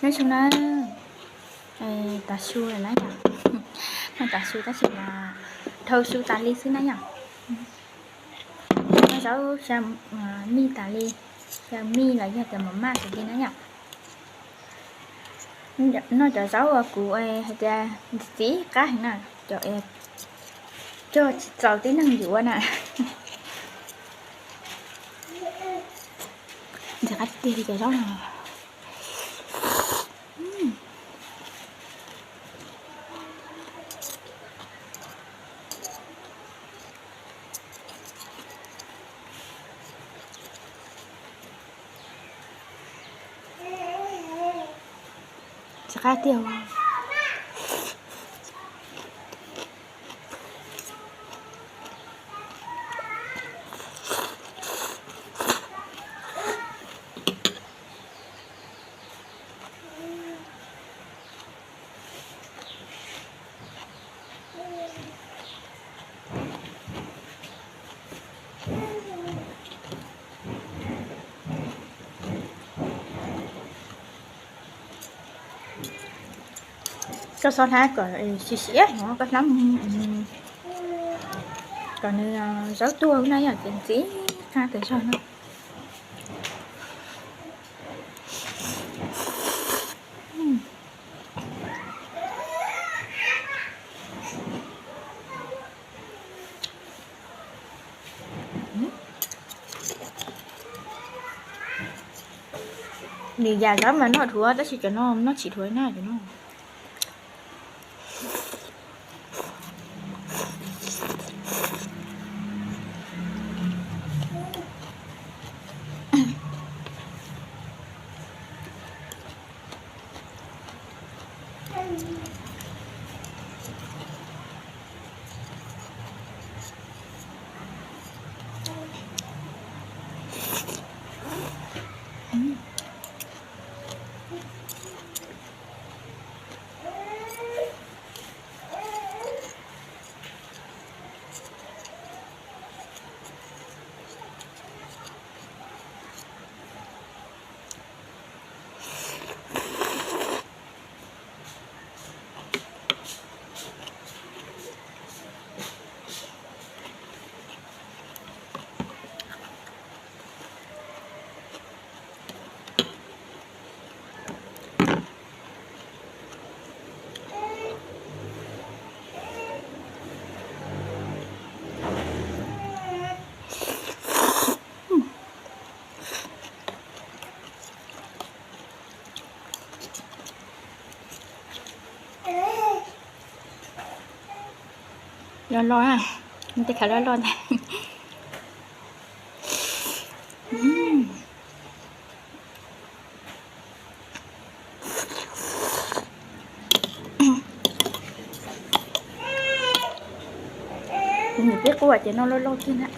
Nyob zoo na, tav su lawm na yom. Noj tav su tab sis mas dhau su tas li xwb na yom. Noj zaub xyaw mij tas li, xyaw mij los yog tias mos maj tas li na yom. Noj cov zaub uas kuv hais tias ntxim qab heev na, cov cog tsis txaus tib neeg yuav na. Ntxim qab tiag tiag li cov zaub no. Ntxim qab tiag. Koj xov hnab kom siav siav no, koj hnab kom nws zaub tuag na yom, ces ntxim qab tas zog na. Nws yam zaub mas noj dhuav tab sis cov no noj tsis dhuav na cov no. Loj loj, tej khav loj loj ntag. Kuv nyuam peb quaj ces noj loj loj kiag na.